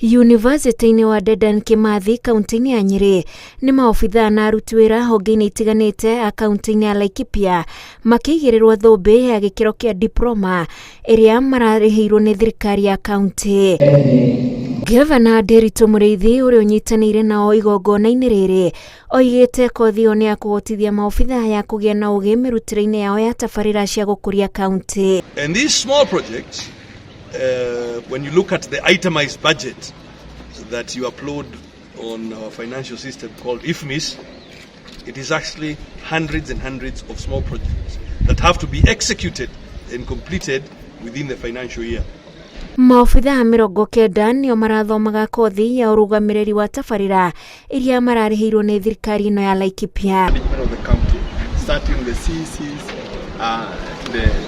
Yunivasĩtĩ-inĩ wa Dedan Kimathi kaunti-inĩ ya Nyĩrĩ nĩ maobithaa na aruti wĩra honge-inĩ itiganĩte a kaunti-inĩ ya Laikipia makĩigĩrĩrwo thũmbĩ ya gĩkĩro kĩa diploma ĩrĩa mararĩhĩirwo nĩ thirikari ya kaunti. Ngavana Nderitu Mũrĩithi ũrĩa ũnyitanĩire nao igongona-inĩ rĩrĩ oigĩte kothi ĩyo nĩ ya kũhotithia maobithaa ya kũgĩa na ũgĩ mĩrutĩre-inĩ yao ya tabarĩra cia gũkũria kaunti. And these small projects, when you look at the itemized budget that you upload on our financial system called IFMIS, it is actually hundreds and hundreds of small projects that have to be executed and completed within the financial year. Maobithaa 90 nĩo marathomaga kothi ya ũrũgamĩrĩri wa tabarĩra iria mararĩhĩirwo nĩ thirikari ĩno ya Laikipia. Management of the county, starting the CECs,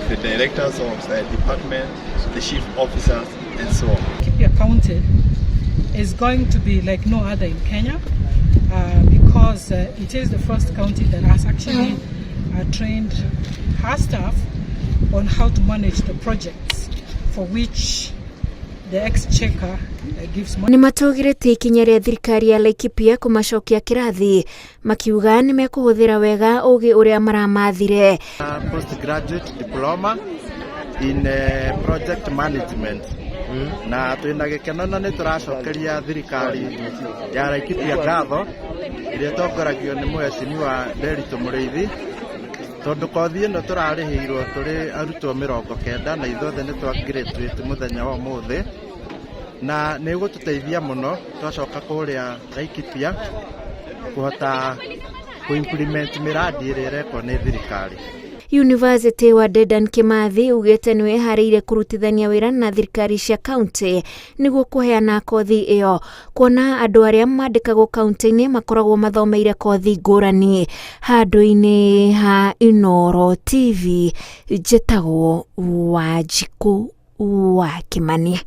the directors of the department, the chief officers, and so on. Laikipia County is going to be like no other in Kenya because it is the first county that has actually trained her staff on how to manage the projects for which the exchequer gives money. Nĩ matũgĩrĩtie ikinya rĩa thirikari ya Laikipia kũmacokia kĩrathi, makiuga nĩ mekũhũthĩra wega ũgĩ ũrĩa maramathire. Postgraduate diploma in project management, na twĩna gĩkeno na nĩ tũracokeria thirikari ya Laikipia ngatho ĩrĩa ĩtongoragio nĩ Mheshimiwa Nderitu Mũrĩithi, tondũ kothi ĩno tũrarĩhĩirwo tũrĩ arutwo 90 na ithuothe nĩ twa graduate mũthenya wa ũmũthĩ, na nĩ ĩgũtũteithia mũno twacoka kũrĩa Laikipia kũhota kũ-implement mĩradi ĩrĩa ĩrekwo nĩ thirikari. University wa Dedan Kimathi ugĩte nĩ wĩharĩirie kũrutithania wĩra na thirikari cia kaunti nĩguo kũheana kothi ĩyo, kuona andũ arĩa mandĩkagwo kaunti-inĩ makoragwo mathomeire kothi ngũrani. Handũ-inĩ ha Inooro TV, njĩtagwo Wanjikũ wa Kĩmani.